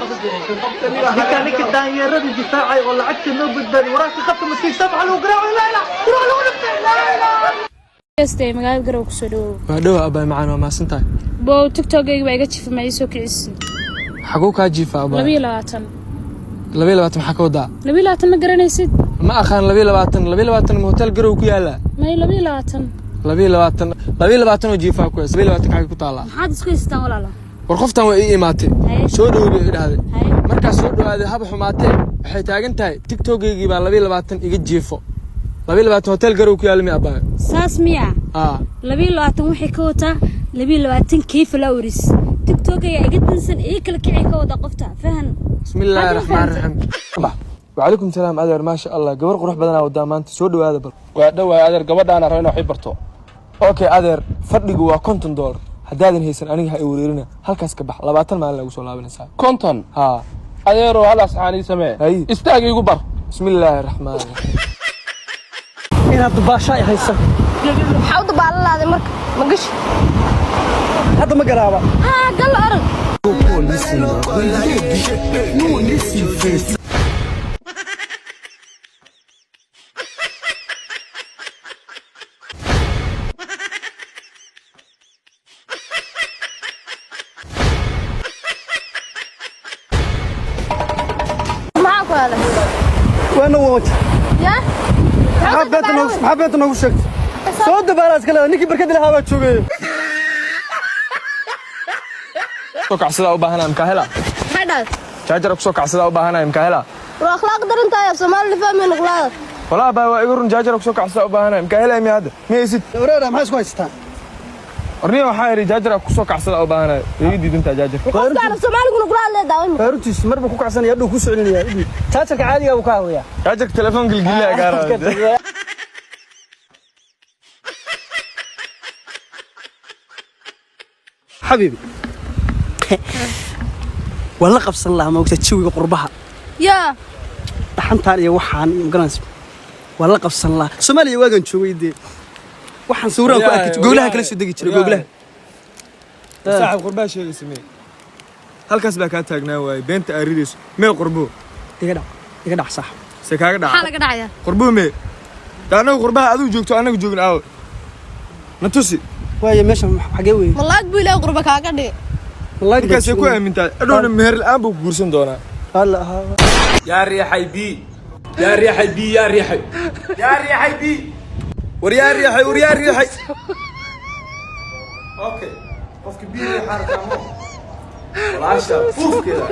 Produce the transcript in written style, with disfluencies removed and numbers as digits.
Ninka ninka daanyeerada difaacay oo lacagta noo badbaadi waraabka qabta maskiin sabxa lagu garaaco laa ilaa waraa lagu dhiftay laa ilaa. Kastay magaalada Garowe kusoo dhawow. Waa dhowa, abbaay macaan, waa mahadsan tahay. Bow, TikTokayga baa iga jifa, ma ii soo kicisin? Xaguu kaa jiifa, abbaay? 22. 22 maxaa ka wadaa? 22 ma garanaysid? Ma aqaan 22. 22 ma hotel Garow ku yaala? May, 22. 22, 22 oo jiifaa ku hees. 22 xagee ku taallaa? Maxaad isku haysataan, walaala? War qoftan waa ii imaatay. Haye. Soo dhow bay i dhahday. Haye. Markaas soo dhawaaday, haba xumaatee, waxay taagan tahay TikTokaygii baa 22 iga jiifo. 22 hotel Garow ku yaala mi, abbaayo? Saas miya? Aa. 22 waxay ka wataa 22 K followers. TikTok ayaa iga dansan, ii kala kici ka wada qofta fahan. Bismi illaahi raxmaan raxiim. Wacalaykum salaam, adeer. Maasha Allah, gabar qurux badanaa wadaa maanta. Soo dhawaada bal. Waa dhowaa, adeer. Gabadhaana raba inaa wax ii barto. Okay adeer, fadhigu waa $50. Haddaadan haysan, aniga ha i wareerina, halkaas ka bax. 20 maalin lagu soo laabanaysaa. 50? Haa. Adeerow, hal asxaan ii samee. Hay. Istaag, iigu bar. Bismi illaahi raxmaan raxiim. Inaad dubaasho ay hayso. Maxaa u dabaalalaaday marka? Ma gashi? Hadda ma galaaba. Haa, gal, orod. Maxaa ku helay? Waana wata. Yaa? Maxaa beenta noogu sheegtay? Soo dabaala iska leedahay, ninkii barkada lahaa baa joogay. Soo kacsadaa u baahanaa, mkaa hela? Maxay dhahay? Jaajar kusoo kacsadaa u baahanaya, mkaa hela? War akhlaaq darantahay, af Soomaali fahmayno qulaada. Walaa baa, waa iga run. Jaajar kusoo kacsadaa u baahanaya, mkaa helaya miya hadda? Miyaysid? Wareera, maxaa isku haysataan? Orniya, waxaa idhi jaajar kusoo kacsadaa u baahanaya, iga diidantaa jaajar. Qofkaan af Soomaaliguna kula hadlaya daawan. Runtiis marba ku kacsanaya, hadhow ku soo celinaya. Jaajarka caadiga buu ka hadlayaa. Jaajarka telefoon gilgilaya gaara. Xabiibi, waan la qabsan lahaa, maogta, jawiga qurbaha. Yaa? Dhaxantaan iyo waxaan iyo magaranaysa waan la qabsan lahaa. Soomaaliya waagaan joogay, dee waxaan sawiraan ku arkay, googlaha kala soo degi jiray googlaha. Saaxib, qurbaa sheegaysa mee? Halkaas baa kaa taagnaa waaye. Beenta aad ridayso mee qurbo? Iga dhac, iga dhac, sax. Se kaaga Maxaa dhaca? laga dhacayaa? Qurbo mee? De annagu qurbaha adigu joogto, annagu joogin aawe? Na tusi. Waayo, meeshan xagee weeye? Ma laag buu Ilaahay qurba kaaga dhigay? Ninkaasay ku aamintaa, adhowna meher la'aan buu ku guursan doonaa. Alla ahaa. Yaa riixay bi? Yaa riixay bi? Yaa riixay? Yaa riixay bi? War yaa riixay? War yaa riixay? Okay, qofki bi riixaa rabtaa mo walaasha buufkeeda.